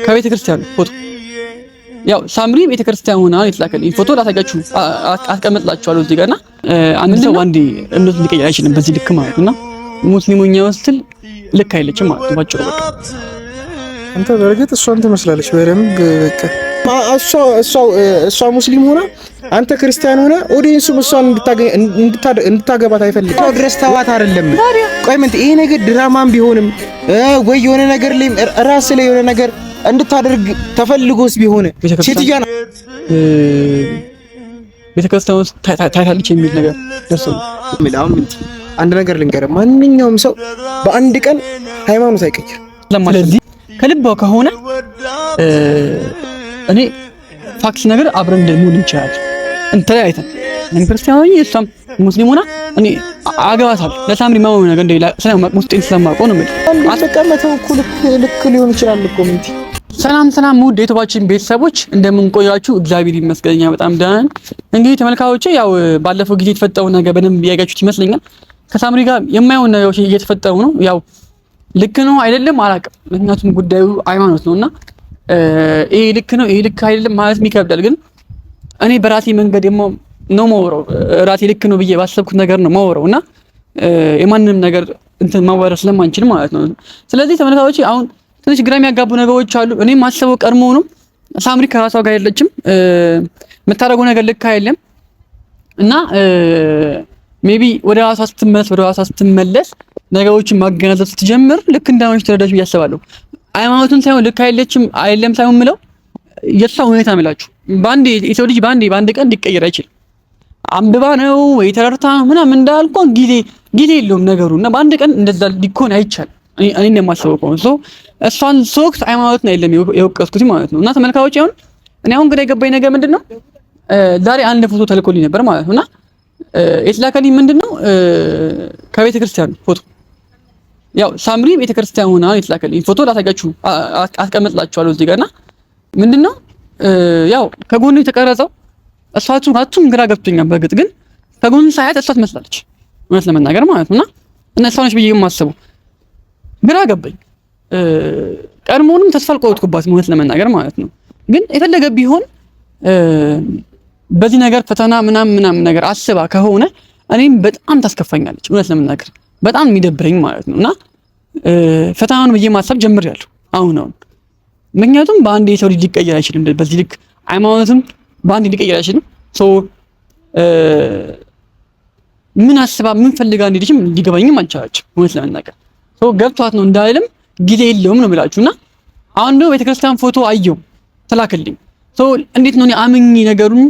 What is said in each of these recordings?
ከቤተ ክርስቲያን ፎቶ፣ ያው ሳምሪ ቤተ ክርስቲያን ሆና የተላከልኝ ፎቶ ላሳያችሁ አስቀምጥላችኋለሁ እዚህ ጋር። እና አንድ ሰው አንዴ እምነቱን ሊቀይር አይችልም በዚህ ልክ ማለት ነው። እና ሙስሊሞኛ ስትል ልክ አይለችም ማለት ነው ባጭሩ በቃ። አንተ በእርግጥ እሷን ትመስላለች በደንብ። በቃ እሷ ሙስሊም ሆና አንተ ክርስቲያን ሆነ audience ኡም እሷን እንድታገባት አይፈልግም። ድረስ ተዋት አይደለም። ቆይ ምን ይሄ ነገር ድራማም ቢሆንም ወይ የሆነ ነገር ላይ ራስ ላይ የሆነ ነገር እንድታደርግ ተፈልጎስ ቢሆን ሴትዮዋ ቤተክርስቲያን ውስጥ ታይታለች የሚል ነገር ደርሶ አሁን አንድ ነገር ልንገርህ፣ ማንኛውም ሰው በአንድ ቀን ሃይማኖት አይቀይርም። ስለዚህ ከልቧ ከሆነ እኔ fact ነገር አብረን እንደምሆን እንችላለን። እንተለያይተን እኔም ክርስቲያን ሆኜ እሷም ሙስሊም ሆና እኔ አገባታለሁ። ለሳምሪ ማመን ነገር እንደሌላ ስለማውቅ ውስጤን ስለማውቀው ነው የምልህ። ተቀመተው እኮ ልክ ልክ ሊሆን ይችላል እኮ ምንቲ። ሰላም ሰላም፣ ውድ የዩቲዩባችን ቤተሰቦች እንደምን ቆያችሁ? እግዚአብሔር ይመስገን እኛ በጣም ደህና ነን። እንግዲህ ተመልካቾቼ ያው ባለፈው ጊዜ የተፈጠረው ነገር በደንብ ያያችሁት ይመስለኛል። ከሳምሪ ጋር የማይሆን ነገሮች እየተፈጠሩ ነው። ያው ልክ ነው አይደለም አላውቅም። ምክንያቱም ጉዳዩ ሃይማኖት ነውና ይሄ ልክ ነው ይሄ ልክ አይደለም ማለት ይከብዳል። ግን እኔ በራሴ መንገድ ነው የማወራው። ራሴ ልክ ነው ብዬ ባሰብኩት ነገር ነው የማወራው እና የማንንም ነገር እንትን ማዋረድ ስለማንችል ማለት ነው። ስለዚህ ተመልካቾቼ አሁን ትንሽ ግራ የሚያጋቡ ነገሮች አሉ። እኔ ማሰበው ቀድሞ ነው ሳምሪ ከራሷ ጋር የለችም፣ የምታደርገው ነገር ልክ አይደለም እና maybe ወደ ራሷ ስትመለስ ነገሮችን ማገናዘብ ስትጀምር ልክ እንዳልሆነች ትረዳች ብዬ አስባለሁ። ሃይማኖቱን ሳይሆን ልክ አይደለችም አይደለም ሳይሆን ምለው የእሷ ሁኔታ ምላችሁ በአንዴ የሰው ልጅ በአንዴ በአንድ ቀን ሊቀየር አይችልም። አንብባ ነው ወይ ተረድታ ምናምን እንዳልኳን ጊዜ ጊዜ የለውም ነገሩ እና በአንድ ቀን እንደዛ ሊኮን አይቻልም። እኔ እንደማስበው ከሆነ so እሷን ሶክስ ሃይማኖትን አይደለም የወቀስኩት ማለት ነው። እና ተመልካቾች አሁን እኔ አሁን ግራ የገባኝ ነገር ምንድነው፣ ዛሬ አንድ ፎቶ ተልኮልኝ ነበር ማለት ነው። እና የተላከልኝ ምንድነው፣ ከቤተ ክርስቲያን ፎቶ፣ ያው ሳምሪ ቤተ ክርስቲያን ሆና የተላከልኝ ፎቶ ላሳያችሁ አስቀምጥላችኋለሁ እዚህ ጋር። እና ምንድነው፣ ያው ከጎኑ የተቀረጸው እሷ አቱን ግራ ገብቶኛል። በእርግጥ ግን ከጎኑ ሳያት እሷ ትመስላለች እውነት ለመናገር ማለት ነውና እና እሷ ነች ብዬ የማስበው ግራ ገባኝ። ቀድሞውንም ተስፋ አልቆረጥኩባትም እውነት ለመናገር ማለት ነው። ግን የፈለገ ቢሆን በዚህ ነገር ፈተና ምናምን ምናምን ነገር አስባ ከሆነ እኔም በጣም ታስከፋኛለች እውነት ለመናገር በጣም የሚደብረኝ ማለት ነው። እና ፈተናውን ብዬ ማሰብ ጀምሬያለሁ አሁን አሁን። ምክንያቱም በአንድ የሰው ልጅ ሊቀየር አይችልም። በዚህ ልክ ሃይማኖትም በአንድ ሊቀየር አይችልም። so ምን አስባ ምን ፈልጋ እንደሄደችም ሊገባኝም አልቻለችም እውነት ለመናገር። so ገብቷት ነው እንዳልልም ጊዜ የለውም ነው የምላችሁ። እና አሁን ደግሞ ቤተክርስቲያን ፎቶ አየው ተላከልኝ። so እንዴት ነው እኔ አምኜ ነገሩን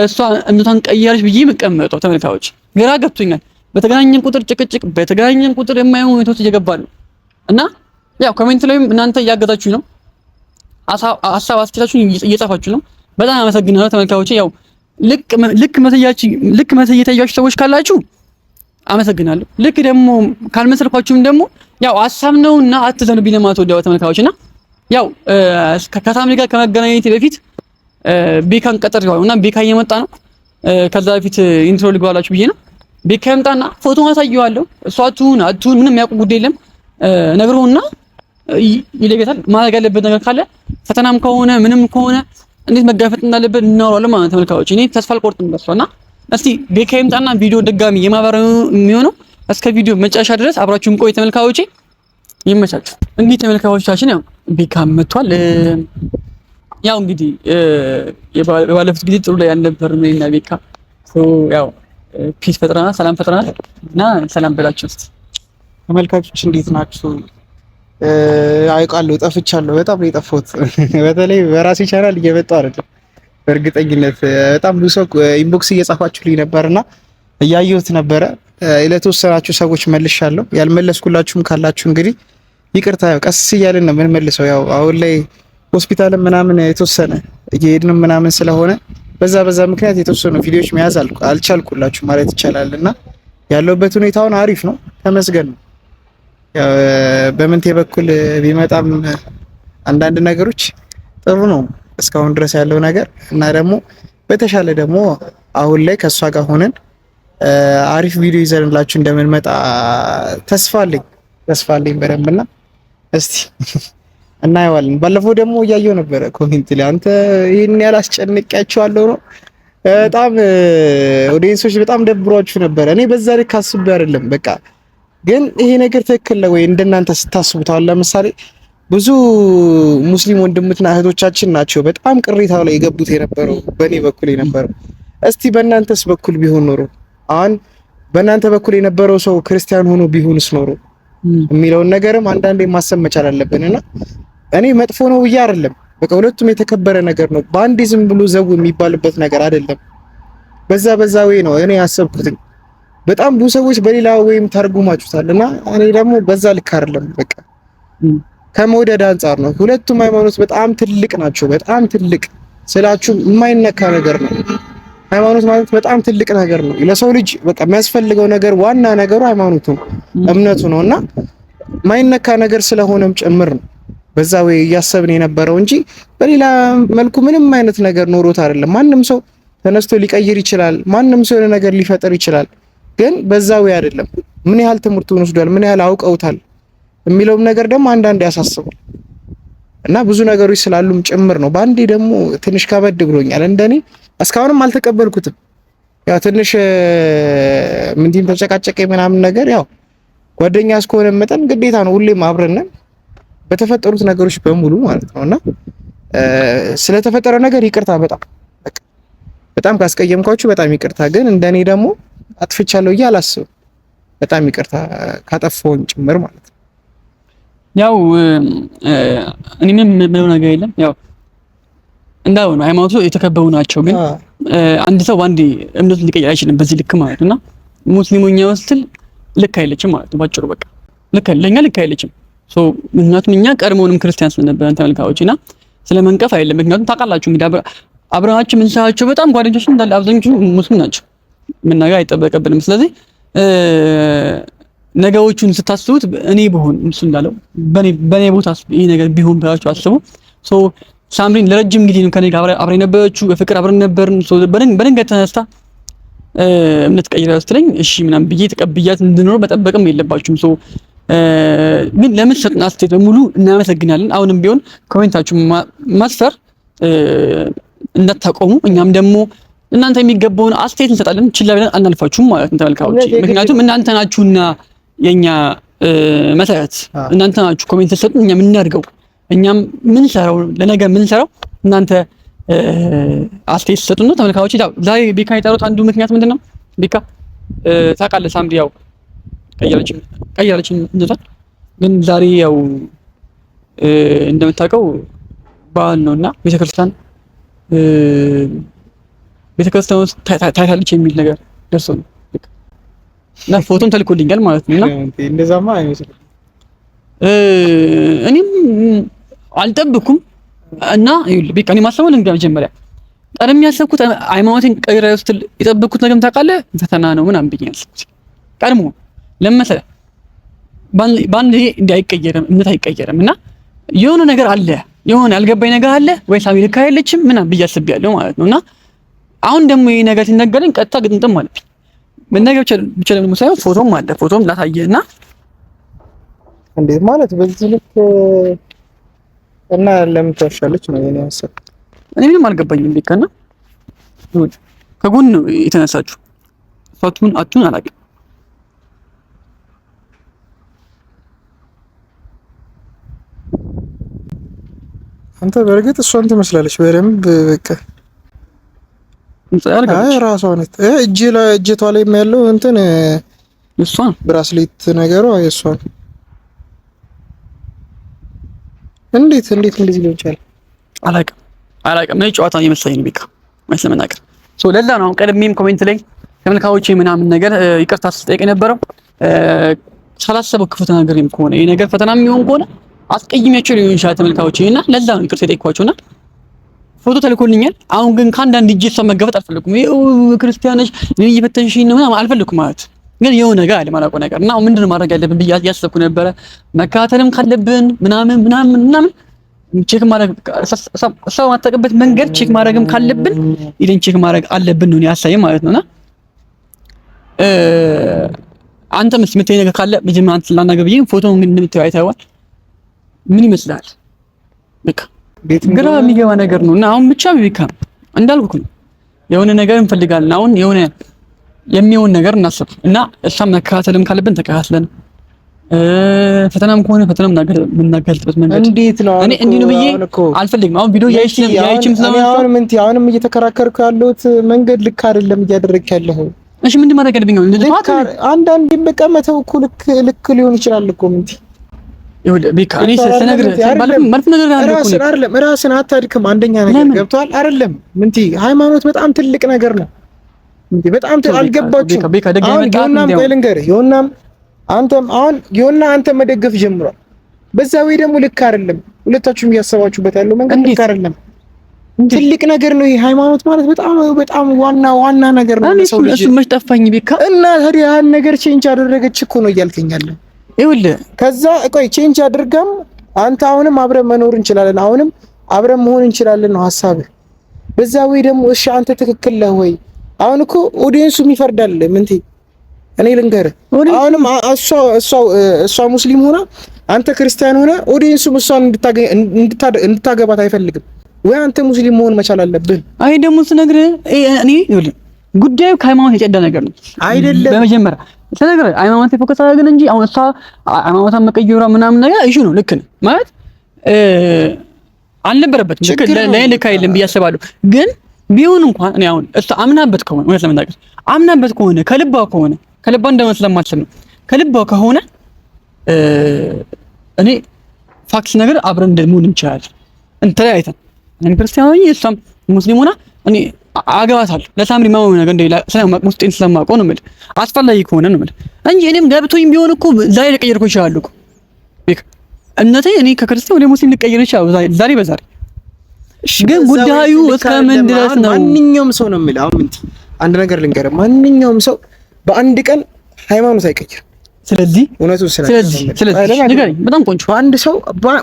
እሷ እምነቷን ቀየረች ብዬ የምቀመጠው? ተመልካቾች ግራ ገብቶኛል። በተገናኘን ቁጥር ጭቅጭቅ፣ በተገናኘን ቁጥር የማይሆን ሁኔታዎች እየገባን ነው። እና ያው comment ላይም እናንተ እያገዛችሁ ነው፣ ሀሳብ አስተያየታችሁን እየጻፋችሁ ነው። በጣም አመሰግናለሁ ተመልካቾቼ። ያው ልክ ልክ መሰያችሁ ልክ መሰየታችሁ ሰዎች ካላችሁ አመሰግናለሁ። ልክ ደግሞ ካልመሰልኳችሁም ደግሞ ያው ሀሳብ ነውና አትዘኑብኝ ለማለት ወደው ተመልካቾች። እና ያው ከሳምሪ ጋር ከመገናኘቴ በፊት ቤካን ቀጥሬዋለሁ እና ቤካ እየመጣ ነው። ከዛ በፊት intro ልግባላችሁ ብዬ ነው። ቤካ ይምጣና ፎቶን አሳየዋለሁ። እሷ አትሁን አትሁን ምንም የሚያውቁ ጉዳይ የለም ነግሮና ይለገታል። ማድረግ ያለበት ነገር ካለ ፈተናም ከሆነ ምንም ከሆነ እንዴት መጋፈጥ እንዳለበት እናወራለን ማለት ተመልካቾች። እኔ ተስፋ አልቆርጥም በሷ። እና እስቲ ቤካ ይምጣና ቪዲዮ ድጋሚ የማብራሪያው የሚሆነው እስከ ቪዲዮ መጨረሻ ድረስ አብራችሁን ቆይ ተመልካቾቼ፣ ይመቻችሁ። እንግዲህ ተመልካቾቻችን ያው ቤካ መጥቷል። ያው እንግዲህ የባለፉት ጊዜ ጥሩ ላይ ያልነበርን እኔና ቤካ፣ so ያው peace ፈጥረናል፣ ሰላም ፈጥረናል። እና ሰላም በላችሁ እስቲ። ተመልካቾች እንዴት ናችሁ? አይቃለሁ ጠፍቻለሁ። በጣም ነው የጠፋሁት። በተለይ በራሴ ቻናል እየመጣሁ አይደለም። በእርግጠኝነት በጣም ብዙ ሰው inbox እየጻፋችሁልኝ ነበርና እያየሁት ነበረ። ለተወሰናችሁ ሰዎች መልሻለሁ። ያልመለስኩላችሁም ካላችሁ እንግዲህ ይቅርታ። ያው ቀስ እያልን ነው የምንመልሰው። ያው አሁን ላይ ሆስፒታልም ምናምን የተወሰነ እየሄድንም ምናምን ስለሆነ በዛ በዛ ምክንያት የተወሰኑ ቪዲዮዎች መያዝ አልቻልኩላችሁ ማለት ይቻላል። እና ያለሁበት ሁኔታውን አሪፍ ነው፣ ተመስገን ነው። ያው በምንቴ በኩል ቢመጣም አንዳንድ ነገሮች ጥሩ ነው እስካሁን ድረስ ያለው ነገር። እና ደግሞ በተሻለ ደግሞ አሁን ላይ ከእሷ ጋር ሆነን አሪፍ ቪዲዮ ይዘንላችሁ እንደምንመጣ ተስፋ አለኝ፣ ተስፋ አለኝ በደንብ። እና እስቲ እናየዋለን። ባለፈው ደግሞ እያየው ነበረ comment ላይ አንተ ይሄን ያህል አስጨንቄያቸዋለሁ ነው በጣም audience ኦች በጣም ደብሯችሁ ነበረ። እኔ በዛ ልክ አስቤ አይደለም። በቃ ግን ይሄ ነገር ትክክል ነው ወይ እንደናንተ ስታስቡት? አሁን ለምሳሌ ብዙ ሙስሊም ወንድምትና እህቶቻችን ናቸው በጣም ቅሬታ ላይ የገቡት የነበረው በእኔ በኩል የነበረው። እስቲ በእናንተስ በኩል ቢሆን ኖሮ አሁን በእናንተ በኩል የነበረው ሰው ክርስቲያን ሆኖ ቢሆንስ ኖሮ የሚለውን ነገርም አንዳንዴ ማሰብ መቻል አለብን። እና እኔ መጥፎ ነው ብዬ አይደለም። በቃ ሁለቱም የተከበረ ነገር ነው። በአንዴ ዝም ብሎ ዘው የሚባልበት ነገር አይደለም። በዛ በዛ ወይ ነው እኔ ያሰብኩት። በጣም ብዙ ሰዎች በሌላ ወይም ተርጉማችሁታል። እና እኔ ደግሞ በዛ ልክ አይደለም። በቃ ከመውደድ አንጻር ነው። ሁለቱም ሃይማኖት በጣም ትልቅ ናቸው። በጣም ትልቅ ስላችሁ የማይነካ ነገር ነው። ሃይማኖት ማለት በጣም ትልቅ ነገር ነው። ለሰው ልጅ በቃ የሚያስፈልገው ነገር ዋና ነገሩ ሃይማኖቱ ነው፣ እምነቱ ነው እና የማይነካ ነገር ስለሆነም ጭምር ነው በዛ ወይ እያሰብን የነበረው እንጂ በሌላ መልኩ ምንም አይነት ነገር ኖሮት አይደለም። ማንም ሰው ተነስቶ ሊቀይር ይችላል። ማንም ሰው የሆነ ነገር ሊፈጥር ይችላል። ግን በዛ ወይ አይደለም። ምን ያህል ትምህርቱን ወስዷል፣ ምን ያህል አውቀውታል የሚለውም ነገር ደግሞ አንዳንድ ያሳስባል እና ብዙ ነገሮች ስላሉም ጭምር ነው። በአንዴ ደግሞ ትንሽ ከበድ ብሎኛል። እንደኔ እስካሁንም አልተቀበልኩትም። ያው ትንሽ ምንድን ተጨቃጨቀ ምናምን ነገር ያው ጓደኛ እስከሆነ መጠን ግዴታ ነው ሁሌም አብረን ነን በተፈጠሩት ነገሮች በሙሉ ማለት ነው። እና ስለተፈጠረው ነገር ይቅርታ፣ በጣም በጣም ካስቀየምኳችሁ በጣም ይቅርታ። ግን እንደኔ ደግሞ አጥፍቻለሁ ብዬ አላስብም። በጣም ይቅርታ ካጠፋሁኝ ጭምር ማለት ነው። ያው እኔ ምንም የምለው ነገር የለም። ያው እንዳው ነው ሃይማኖቱ የተከበቡ ናቸው። ግን አንድ ሰው በአንዴ እምነቱን ሊቀይር አይችልም በዚህ ልክ ማለት ነው። እና ሙስሊሙኛ ስትል ልክ አይለችም ማለት ነው። ባጭሩ በቃ ልክ ለኛ ልክ አይለችም። so ምክንያቱም እኛ ቀድሞውንም ክርስቲያን ስለነበረን ተመልካቾች እና ስለመንቀፍ አይደለም። ምክንያቱም ታውቃላችሁ እንግዲህ አብረናቸው የምንሰራቸው በጣም ጓደኞች እንዳለ አብዛኞቹ ሙስሊም ናቸው። መናገር አይጠበቅብንም። ስለዚህ ነገሮቹን ስታስቡት እኔ ብሆን እሱ እንዳለው በኔ ቦታ ይሄ ነገር ቢሆን ብላችሁ አስቡ። so ሳምሪን ለረጅም ጊዜ ነው ከኔ ጋር አብራ የነበረችው፣ በፍቅር አብረን ነበርን። so በድንገት ተነስታ እምነት ቀይራ ስትለኝ እሺ ምናምን ብዬ ተቀብያት እንድኖር መጠበቅም የለባችሁም። so ግን ለምትሰጡን አስተያየት በሙሉ እናመሰግናለን። አሁንም ቢሆን comment ኣችሁ ማስፈር እንዳታቆሙ፣ እኛም ደግሞ እናንተ የሚገባውን አስተያየት እንሰጣለን። ችላ ብለን አናልፋችሁም ማለት ነው ተመልካቾች፣ ምክንያቱም እናንተ ናችሁና የኛ መሰረት እናንተ ናችሁ። comment ስትሰጡ እኛ የምናድገው እኛም ምንሰራው ለነገ ምንሰራው እናንተ አስተያየት ስትሰጡ ነው። ተመልካቾች ዛሬ ቤካ የጠሩት አንዱ ምክንያት ምንድን ነው? ቤካ ታውቃለህ፣ ሳምሪ ያው ቀየረች እንቷል። ግን ዛሬ ያው እንደምታውቀው በዓል ነውና ቤተክርስቲያን ውስጥ ታይታለች የሚል ነገር ደርሶ ነው እና ፎቶም ተልኮልኛል ማለት ነው። እና እንደዛማ አይመስልም። እኔም አልጠብኩም እና ይኸውልህ በቃ እኔ ማሰበው ልንገርህ፣ መጀመሪያ ቀደም ያሰብኩት ሃይማኖቴን ቀይራ ስትል የጠበቅኩት ነገር ታውቃለህ፣ ፈተና ነው ምናምን ብዬ ያሰብኩት ቀድሞ ለምን መሰለህ፣ በአንድ እንዲህ አይቀየርም፣ እምነት አይቀየርም። እና የሆነ ነገር አለ፣ የሆነ ያልገባኝ ነገር አለ ወይ ሳሚ ልክ አይደለችም ምናምን ብዬ አስቤያለሁ ማለት ነው። እና አሁን ደግሞ ይሄ ነገር ሲነገረኝ ቀጥታ ግጥምጥም አለብኝ። መናገር ብቻ ደግሞ ሳይሆን ፎቶም አለ፣ ፎቶም ላሳየህ እና እንዴት ማለት በዚህ ልክ እና ለምን ትዋሻለች ነው የኔ ሀሳብ። እኔ ምንም አልገባኝም። ቤካና ከጎን ነው የተነሳችሁ። እሷ አቱን አላውቅም። አንተ በእርግጥ እሷን ትመስላለች በደንብ በቃ ራሷ ነች። እጅ እጀቷ ላይ ያለው እንትን እሷ ብራስሌት ነገሯ የእሷ ነው። እንዴት እንዴት እንደዚህ ሊሆን ይችላል? አላውቅም አላውቅም። እኔ ጨዋታ የመሰለኝ ነው ቤካ ማለት ለመናገር so ለዛ ነው አሁን ቀድሜም comment ላይ ተመልካቾቼ ምናምን ነገር ይቅርታ ስጠይቅ የነበረው ሳላሰበው ክፉ ተናግሬም ከሆነ ይሄ ነገር ፈተና የሚሆን ከሆነ አስቀይሜያቸው ሊሆን ይችላል ተመልካቾቼ፣ እና ለዛ ነው ይቅርታ የጠየኳቸው እና ፎቶ ተልኮልኛል። አሁን ግን ከአንዳንድ እጅ እሷን መገፈጥ አልፈለኩም። ይኸው ክርስቲያኖች እኔን እየፈተንሽኝ ነው ምናምን አልፈለኩም ማለት ግን የሆነ ነገር አለ የማላውቀው ነገር እና ምንድን ነው ማድረግ ያለብን ብዬ እያሰብኩ ነበረ። መከታተልም ካለብን ምናምን ምናምን ምናምን check ማድረግ እሷ ማታውቅበት መንገድ check ማድረግም ካለብን ኢደን check ማድረግ አለብን ነው ያሳየ ማለት ነውና አንተም የምትለኝ ነገር ካለ መጀመሪያ አንተ ላናግር ብዬ ፎቶውን ግን እንደምታየው አይተኸዋል። ምን ይመስላል? በቃ ግራ የሚገባ ነገር ነው። እና አሁን ብቻ ቢካ እንዳልኩህ ነው የሆነ ነገር እንፈልጋለን። አሁን የሆነ የሚሆን ነገር እናስብ እና እሷም መከታተልም ካለብን ተከታትለን ፈተናም ከሆነ ፈተናም የምናጋልጥበት መንገድ እንዴት ነው? እኔ እንዲህ ነው ብዬ አልፈልግም። አሁን ቪዲዮ ያይችም ስለሆነ ምን አሁንም እየተከራከርኩ ያለሁት መንገድ ልክ አይደለም እያደረግክ ያለኸው። እሺ ምንድን ማድረግ ያለብኝ ነው? አንዳንዴም በቃ መተው እኮ ልክ ልክ ሊሆን ይችላል እኮ ምንቲ ራስን አታድክም። አንደኛ ነገር ገብቶሃል አይደለም? ምንቲ ሃይማኖት በጣም ትልቅ ነገር ነው። ምንቲ በጣም አልገባችሁም። አሁን ዮናም ቆይ ልንገርህ፣ ዮናም አንተም አሁን ዮና አንተ መደገፍ ጀምሯል። በዛ ወይ ደግሞ ልክ አይደለም። ሁለታችሁም እያሰባችሁበት ያለው መንገድ ልክ አይደለም። ትልቅ ነገር ነው ይሄ ሃይማኖት ማለት በጣም በጣም ዋና ዋና ነገር ነው። ሰው ልጅ እሱ መች ጠፋኝ ቤካ። እና ታዲያ ያን ነገር change አደረገች እኮ ነው እያልከኝ ያለው። ይኸውልህ ከዛ ቆይ change አድርገም አንተ አሁንም አብረን መኖር እንችላለን፣ አሁንም አብረን መሆን እንችላለን ነው ሐሳብህ። በዛ ወይ ደግሞ እሺ አንተ ትክክል ነህ ወይ? አሁን እኮ audience ኡም ይፈርዳል። ምንቴ እኔ ልንገርህ፣ አሁንም እሷ እሷ እሷ ሙስሊም ሆና አንተ ክርስቲያን ሆነ audience ኡም እሷን እንድታገባት አይፈልግም። ወይ አንተ ሙስሊም መሆን መቻል አለብህ። አይ ደግሞ ስነግርህ እኔ ይኸውልህ ጉዳዩ ከሃይማኖት የጸዳ ነገር ነው አይደለም። በመጀመሪያ ስነግርህ ሃይማኖት focus አደረግን እንጂ አሁን እሷ ሃይማኖቷን መቀየሯ ምናምን ነገር issue ነው። ልክ ነህ ማለት አልነበረበትም። ልክ ለእኔ ልክ አይደለም ብዬ አስባለሁ። ግን ቢሆን እንኳን እኔ አሁን እሷ አምናበት ከሆነ እውነት ለመናገር አምናበት ከሆነ ከልቧ ከሆነ ከልቧ እንደሆነ ስለማስብ ነው። ከልቧ ከሆነ እኔ fact ነገር አብረን እንደመሆን እንችላለን። እንተለያይተን እኔ ክርስቲያን ሆኜ እሷም ሙስሊም ሆና እኔ አገባታለሁ። ለሳምሪ ማመን ነገር እንደሌላ ስለማውቅ ውስጤን ስለማውቀው ነው የምልህ። አስፈላጊ ከሆነ ነው የምልህ እንጂ እኔም ገብቶኝ ቢሆን እኮ ዛሬ ልቀይር እኮ እችላለሁ እኮ እምነቴ እኔ ከክርስቲያን ወደ ሙስሊም ልቀይር እችላለሁ ዛሬ በዛሬ። ግን ጉዳዩ እስከ ምን ድረስ ነው? ማንኛውም ሰው ነው የምልህ። አሁን አንድ ነገር ልንገርህ፣ ማንኛውም ሰው በአንድ ቀን ሃይማኖት አይቀይርም። ስለዚህ እውነቱን ስለዚህ ንገረኝ። በጣም ቆንጆ። አንድ ሰው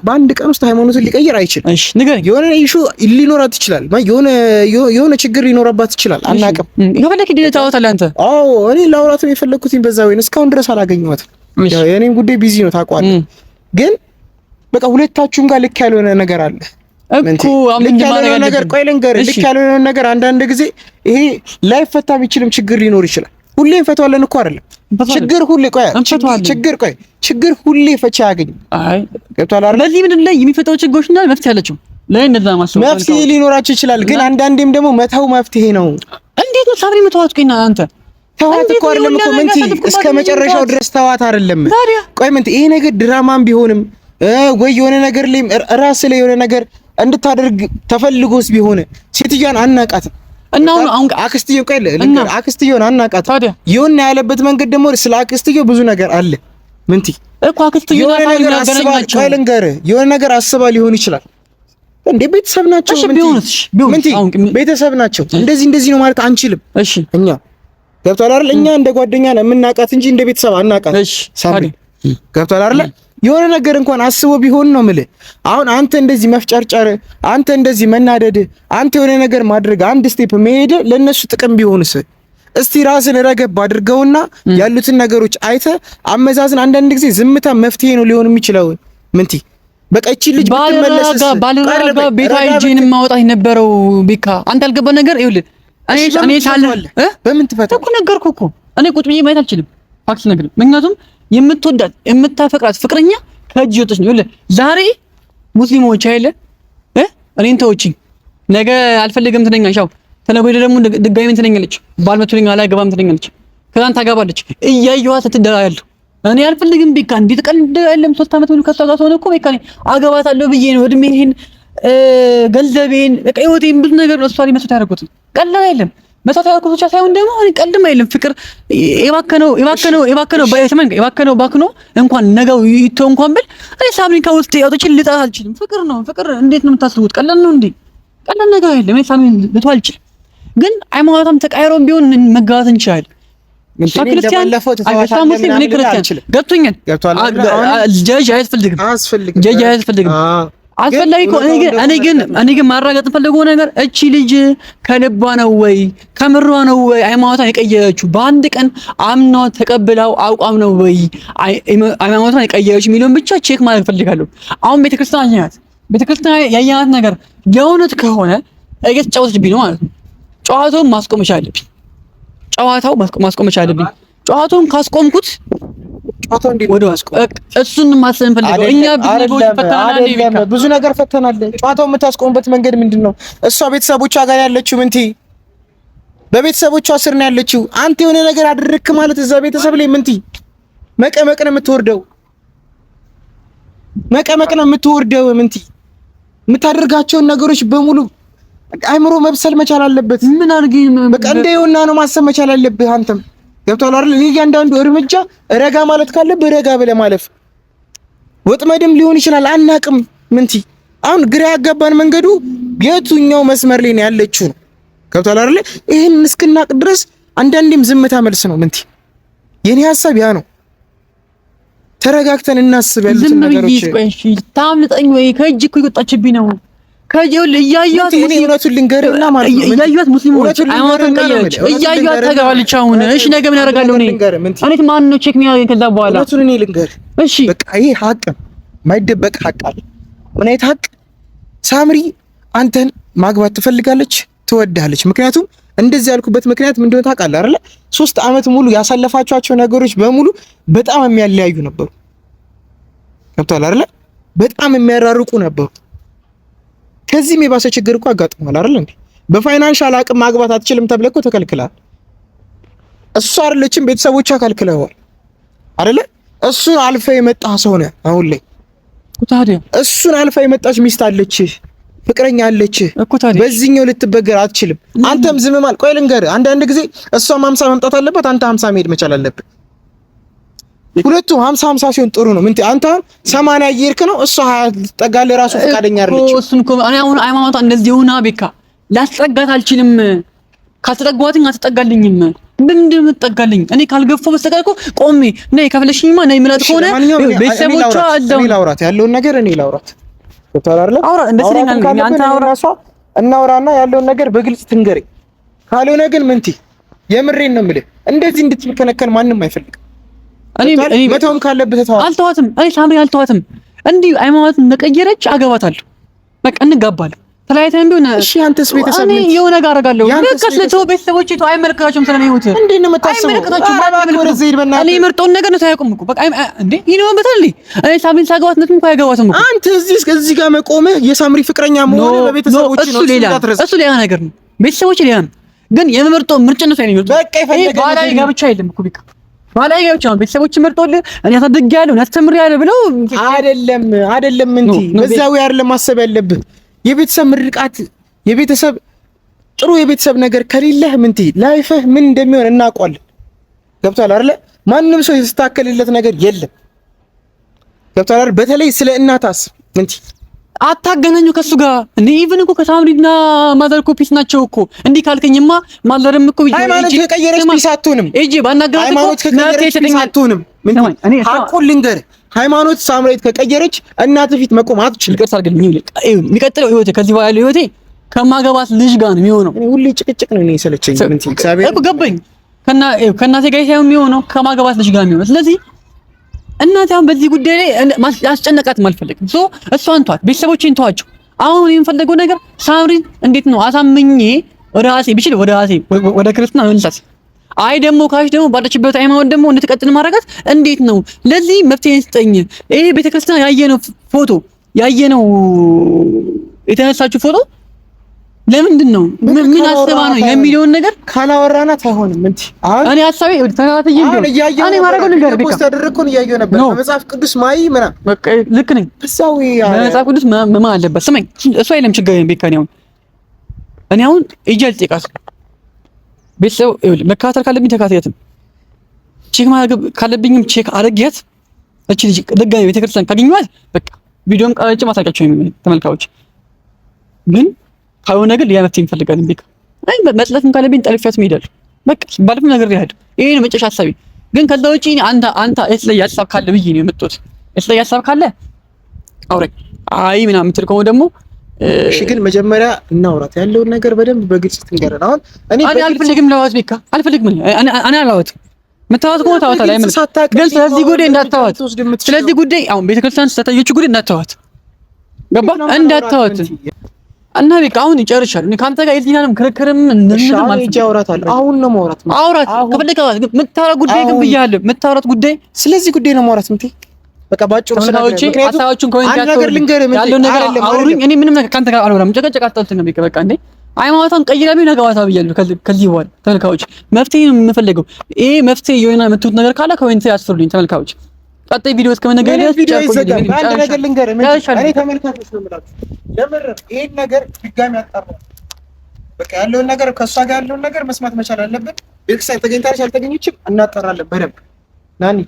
በአንድ ቀን ውስጥ ሃይማኖትን ሊቀይር አይችልም። እሺ ንገረኝ። የሆነ issue ሊኖራት ይችላል፣ የሆነ ችግር ሊኖረባት ይችላል። አናውቅም። ከፈለክ ዲለ ታወጣለህ አንተ። አዎ እኔ ላውራትም የፈለኩትኝ በዛ ወይን እስካሁን ድረስ አላገኘኋትም። ያው የእኔም ጉዳይ busy ነው ታውቀዋለህ። ግን በቃ ሁለታችሁም ጋር ልክ ያልሆነ ነገር አለ እኮ ልክ ያልሆነ ነገር። ቆይ ልንገርህ፣ ልክ ያልሆነ ነገር አንዳንድ ጊዜ ይሄ ላይፈታ ቢችልም ችግር ሊኖር ይችላል። ሁሌ እንፈታዋለን እኮ አይደለም ችግር ሁሌ ቆይ ችግር ቆይ ችግር ሁሌ ፈቺ አያገኝም። አይ ገብቶሃል አይደል? በዚህ ምድር ላይ የሚፈታው ችግሮች እና መፍትሄ አለችው ላይ እንደዛ ማሰብ መፍትሄ ሊኖራቸው ይችላል። ግን አንዳንዴም ደግሞ መተው መፍትሄ ነው። እንዴት ነው ሳምሪ መተዋት? ቆይና አንተ ተዋት እኮ አይደለም እኮ ምንቲ እስከ መጨረሻው ድረስ ተዋት አይደለም። ቆይ ምንቲ ይሄ ነገር ድራማም ቢሆንም ወይ የሆነ ነገር ላይ ራስ ላይ የሆነ ነገር እንድታደርግ ተፈልጎስ ቢሆን ሴትዮዋን አናቃትም። እና አሁን አሁን አክስትየው ቆይ ልንገርህ፣ አክስትየውን አናቃትም። የሆነ ያለበት መንገድ ደግሞ ስለ አክስትየው ብዙ ነገር አለ። ምንቲ እኮ አክስትየው የሆነ ነገር አስባ ቆይ ልንገርህ፣ የሆነ ነገር አስባ ሊሆን ይችላል። እንዴ ቤተሰብ ናቸው። እሺ ቢሆንስ ምንቲ ቤተሰብ ናቸው። እንደዚህ እንደዚህ ነው ማለት አንችልም። እሺ እኛ ገብቶሃል አይደል? እኛ እንደ ጓደኛ ነው የምናውቃት እንጂ እንደ ቤተሰብ አናውቃት። እሺ ሳምሪ ገብቶሃል አይደል? የሆነ ነገር እንኳን አስቦ ቢሆን ነው የምልህ። አሁን አንተ እንደዚህ መፍጨርጨር፣ አንተ እንደዚህ መናደድ፣ አንተ የሆነ ነገር ማድረግ፣ አንድ step መሄድ ለነሱ ጥቅም ቢሆንስ? እስቲ ራስን ረገብ አድርገውና ያሉትን ነገሮች አይተ አመዛዝን። አንዳንድ ጊዜ ዝምታ መፍትሄ ነው ሊሆን የሚችለው። ምንቲ በቃ እቺ ልጅ ብትመለስስ? ባልረጋ ቤቷ ሂጂን ማውጣት የነበረው ቢካ አንተ ያልገባ ነገር ይኸውልህ፣ እኔ ሳለ በምን ትፈታ እኮ ነገርኩህ እኮ እኔ ቁጭ ብዬ ማየት አልችልም። fact ነገር ምክንያቱም የምትወዳት የምታፈቅራት ፍቅረኛ ከእጅ ወጥች ነው። ይኸውልህ ዛሬ ሙስሊሞች አይደለ እኔን ተወችኝ፣ ነገ አልፈልግም ትለኛለች። ያው ተነገ ወዲያ ደግሞ ድጋሚ ትለኛለች፣ ባል መቶልኝ አላገባም ትለኛለች። ከዛን ታገባለች። እያየኋት ስትደራያለሁ እኔ አልፈልግም ቢካ እንዴት ቀልድ አይደለም። 3 ዓመት ሙሉ ከሷ ጋር ስሆን እኮ ቢካ አገባታለሁ ብዬ ነው እድሜን፣ ገንዘቤን፣ በቃ ህይወቴን ብዙ ነገር ነው እሷ ላይ መስዋዕት ያደረኩት። ቀላል አይደለም መስዋዕት ያደረኩት ብቻ ሳይሆን ደግሞ እኔ ቀልድም አይደለም። ፍቅር የባከነው የባከነው የባከነው ባይሰማኝ የባከነው ባክኖ እንኳን ነገው ይቶ እንኳን ብል እኔ ሳምሪን ከውስጥ አውጥቼ ልጣት አልችልም። ፍቅር ነው ፍቅር። እንዴት ነው የምታስቡት? ቀላል ነው እንዴ? ቀላል ነገር አይደለም። እኔ ሳምሪን ልተው አልችልም። ግን ሃይማኖቷም ተቃይሮም ቢሆን መጋባት እንችላለን። እሷ ክርስቲያን እሷ ሙስሊም እኔ ክርስቲያን ገብቶኛል። ጀጅ አያስፈልግም፣ ጀጅ አያስፈልግም። አስፈላጊ እኮ እኔ ግን እኔ ግን ማረጋገጥ ፈልገው ነገር እቺ ልጅ ከልቧ ነው ወይ ከምሯ ነው ወይ ሃይማኖቷን የቀየረችው? በአንድ ቀን አምናው ተቀብላው አቋም ነው ወይ ሃይማኖቷን የቀየረችው የሚለውን ብቻ check ማድረግ ፈልጋለሁ። አሁን ቤተክርስቲያን ናት፣ ቤተክርስቲያን ያየናት ነገር የእውነት ከሆነ እየተጫወተችብኝ ነው ማለት ነው። ጨዋታውን ማስቆም መቻል አለብኝ። ጨዋታው ማስቆም መቻል አለብኝ። ጨዋታውን ካስቆምኩት እሱን ማሰብ እንፈልገው እኛ ብዙ ነገር ፈተናል። ጨዋታው የምታስቆምበት መንገድ ምንድን ነው? እሷ ቤተሰቦቿ ጋር ያለችው ምንቲ በቤተሰቦቿ ስር ነው ያለችው። አንተ የሆነ ነገር አድርክ ማለት እዛ ቤተሰብ ላይ ምንቲ መቀመቅ ነው የምትወርደው፣ መቀመቅ ነው የምትወርደው። ምንቲ የምታደርጋቸውን ነገሮች በሙሉ አይምሮ መብሰል መቻል አለበት። ምን አድርጊ በቃ እንደ ይኸውና ነው ማሰብ መቻል አለብህ አንተም ገብቶሃል አይደል? እያንዳንዱ እርምጃ ረጋ ማለት ካለብህ ረጋ ብለህ ማለፍ። ወጥመድም ሊሆን ይችላል አናቅም። ምንቲ አሁን ግራ ያጋባን መንገዱ የቱኛው መስመር ላይ ነው ያለችው ነው። ገብቶሃል አይደል? ይህን እስክናቅ ድረስ አንዳንዴም ዝምታ መልስ ነው። ምንቲ የኔ ሀሳብ ያ ነው። ተረጋግተን እናስብ ያሉትን ነገሮች። ታምልጠኝ ወይ ከእጅ እኮ የወጣችብኝ ነው እያዩት ሙስሊሞች ሃይማኖትን ቀየረች፣ እያዩት ተገባለች። አሁን እሺ ነገ ምን አደርጋለሁ እኔ? እኔ ማን ነው check የሚያደርገኝ ከዛ በኋላ? እውነቱን እኔ ልንገርህ እሺ፣ በቃ ይሄ ሀቅ የማይደበቅ ሀቅ አለ። ምን አይነት ሀቅ? ሳምሪ አንተን ማግባት ትፈልጋለች፣ ትወድሃለች። ምክንያቱም እንደዚህ ያልኩበት ምክንያት ምን እንደሆነ ታውቃለህ አይደለ? 3 ዓመት ሙሉ ያሳለፋችኋቸው ነገሮች በሙሉ በጣም የሚያለያዩ ነበሩ። ገብቶሃል አይደለ? በጣም የሚያራርቁ ነበሩ። ከዚህም የባሰ ችግር እኮ አጋጥሟል አይደል እንዴ? በ financial አቅም ማግባት አትችልም ተብለህ እኮ ተከልክለሃል። እሱ አይደለችም ቤተሰቦቿ ከልክለዋል አይደለ? እሱን አልፈ የመጣ ሰው ነህ አሁን ላይ። ታዲያ እሱን አልፈ የመጣች ሚስት አለችህ፣ ፍቅረኛ አለችህ። በዚህኛው ልትበገር አትችልም። አንተም ዝም ማለት ቆይ ልንገርህ፣ አንዳንድ ጊዜ እሷም 50 መምጣት አለባት፣ አንተ 50 መሄድ መቻል አለብህ። ሁለቱም 50 50 ሲሆን ጥሩ ነው። ምን አንተ አሁን 80 እየሄድክ ነው፣ እሷ 20 ልትጠጋልህ እራሱ ፈቃደኛ አይደለችም። እሱን እኮ እኔ አሁን ሃይማኖቷ እንደዚህ ሆና ቤካ ላስጠጋት አልችልም። ካልተጠጓትኝ አትጠጋልኝም። ምንድን ነው የምትጠጋልኝ? እኔ ካልገፋሁ በስተቀር እኮ ቆሜ ነይ ከፍለሽኝማ ነይ የምላት ከሆነ ቤተሰቦቿ እዛው እኔ ላውራት ያለውን ነገር እኔ ላውራት ገብቶሃል አይደለ? አውራ እንደዚህ ነኝ አንተ አውራ እሷ እናውራና ያለውን ነገር በግልጽ ትንገረኝ። ካልሆነ ግን ምንቲ የምሬን ነው የምልህ እንደዚህ እንድትከነከን ማንም አይፈልግም። እኔ መተውም ካለብህ ተተው። አልተዋትም። እኔ ሳምሪ አልተዋትም። እንዲህ ሃይማኖትን እንደቀየረች አገባታለሁ። በቃ እንጋባለን። ተለያይተን ቢሆን እሺ። አንተስ ቤተሰብ እኔ የሆነ ነገር አደርጋለሁ። በቃ ስለተው ቤተሰቦቼ ተው፣ አይመለከታቸውም። ስለኔ ህይወት እንዴት ነው የምታስበው? አይመለከታቸውም። እኔ የመርጠውን ነገር ነው ታያውቁም እኮ በቃ እንዴ ይኖርበታል። እንዴ እኔ ሳምሪን ሳገባት እነሱም እኮ አያገባትም እኮ። አንተ እዚህ ጋር መቆምህ የሳምሪ ፍቅረኛ መሆንህ በቤተሰቦቼ ነው። እሱ ሌላ ነገር ነው። ቤተሰቦቼ ሌላ ነው። ግን የምመርጠው ምርጫ ነው ሳይሆን በቃ የፈለገ ባላይ ጋብቻ የለም እኮ በቃ ባላይ ጋብቻ ነው። ቤተሰቦች መርጦልህ እኔ አሳድጌያለሁ እኔ አስተምሬያለሁ ብለው አይደለም አይደለም። እንጂ በዛው አይደለም ማሰብ ያለብህ የቤተሰብ ምርቃት የቤተሰብ ጥሩ የቤተሰብ ነገር ከሌለህ ምንቲ life ህ ምን እንደሚሆን እናውቀዋለን። ገብቶሃል አይደለ? ማንም ሰው የተስተካከለለት ነገር የለም። ገብቶሃል አይደል? በተለይ ስለ እናት አስብ ምንቲ አታገናኙ ከሱ ጋር እንዴ። even እኮ ከሳምሪና mother እኮ peace ናቸው እኮ። እንዲህ ካልከኝማ mother ም እኮ ሃይማኖት ከቀየረች peace አትሆንም። እጂ ባናገራት እኮ ሃይማኖት ከቀየረች peace አትሆንም። ሐቁን ልንገርህ፣ ሃይማኖት ሳምራዊት ከቀየረች እናት ፊት መቆም አትችልም። ይቅርታ አድርግልኝ። የሚቀጥለው ህይወቴ ከዚህ በኋላ ያለው ህይወቴ ከማገባት ልጅ ጋር ነው የሚሆነው። ሁሌ ጭቅጭቅ ነው እኔ የሰለቸኝ። ምንቲ እግዚአብሔር እኮ ገባኝ። ከእናቴ ጋር ሳይሆን የሚሆነው ከማገባት ልጅ ጋር የሚሆነው። ስለዚህ እናቴ አሁን በዚህ ጉዳይ ላይ ያስጨነቃትም አልፈልግም። so እሷን ተዋት፣ ቤተሰቦቼን ተዋቸው። አሁን የምፈልገው ነገር ሳምሪን እንዴት ነው አሳምኜ ወደ ራሴ ብችል ወደ ራሴ ወደ ክርስትና መልሳት፣ አይ ደግሞ ካሽ ደግሞ ባለችበት ሃይማኖት ደግሞ እንድትቀጥል ማድረጋት እንዴት ነው? ለዚህ መፍትሄ ስጠኝ። ይሄ ቤተክርስቲያን ያየነው ፎቶ ያየነው የተነሳችው ፎቶ ለምንድን ነው ምን አስባ ነው የሚለውን ነገር ካላወራናት አይሆንም። እንት እኔ ሀሳቤ ተከታትዬ አሁን እያየሁ እኔ ማድረገው ነገር post ያደረግኩን እያየሁ ነበር። በመጽሐፍ ቅዱስ ማይ ምናምን በቃ ልክ ነኝ። በመጽሐፍ ቅዱስ መማ አለበት። ስማኝ፣ እሱ አይደለም ችግር ቤካ። እኔ አሁን እጄ አልጠይቃትም። ቤተሰብ ይኸውልህ፣ መከታተል ካለብኝ ተከታትያትም፣ check ማድረግ ካለብኝም check አድርጌያት፣ እቺ ልጅ ድጋሚ ቤተክርስቲያን ካገኘኋት በቃ ቪዲዮም ቀርጬ ማሳያቸው ተመልካቾች ግን ካልሆነ ግን ሌላ መፍትሄ እንፈልጋለን። ቤካ አይ መጥለፍም ካለብኝ ጠልፊያት እሄዳለሁ። በቃ ባለፈው ነገር ያህል ይሄ ነው መጨረሻ ሀሳቤ። ግን ከዛ ውጪ አንተ አንተ የተለየ ሀሳብ ካለ ብዬ ነው የመጣሁት። የተለየ ሀሳብ ካለ አውራኝ። አይ ምናምን የምትል ከሆነ ደግሞ እሺ። ግን መጀመሪያ እናውራት ያለውን ነገር በደንብ በግልጽ ትንገረን። አሁን እኔ አልፈልግም ለዋት ቤካ አልፈልግም። እኔ አላወትም። የምታወት ከሆነ ታወታለህ። አይመልስም። ግን ስለዚህ ጉዳይ እንዳታወት፣ ስለዚህ ጉዳይ አሁን ቤተክርስቲያን ስለታየችው ጉዳይ እንዳታወት። ገባ እንዳታወት እና በቃ አሁን ይጨርሻል። እኔ ካንተ ጋር የዚህንም ክርክርም እንምንም ማለት ነው። አሁን ነው ማውራት አውራት ከፈለክ አውራት። ግን የምታወራት ጉዳይ ግን ብያለሁ። የምታወራት ጉዳይ ስለዚህ ጉዳይ ነው ማውራት ምንቴ በቃ ባጭሩ ስለዚህ ሀሳባችሁን comment ነገር ልንገርህ ያለው ነገር አውሩኝ። እኔ ምንም ነገር ካንተ ጋር አልወራም። ጨቀጨቅ አጣልተን ነው በቃ እንዴ ሃይማኖቷን ቀይራ ቢሆን ነገ ማታ ብያለሁ። ከዚህ በኋላ ተመልካቾች መፍትሄ ነው የምፈልገው። ይሄ መፍትሄ የሆነ የምትሉት ነገር ካለ comment ያስፍሩልኝ ተመልካቾች። ቀጣይ ቪዲዮ እስከምንገናኝ ድረስ ቪዲዮ ይዘጋል። አንድ ነገር ልንገርህ፣ እኔ ተመልካቾች ነው የምላችሁ፣ የምር ይሄን ነገር ድጋሚ አጣራ። በቃ ያለውን ነገር ከእሷ ጋር ያለውን ነገር መስማት መቻል አለብን። ቤተክርስቲያን ተገኝታለች አልተገኘችም እናጣራለን በደንብ ናኒ።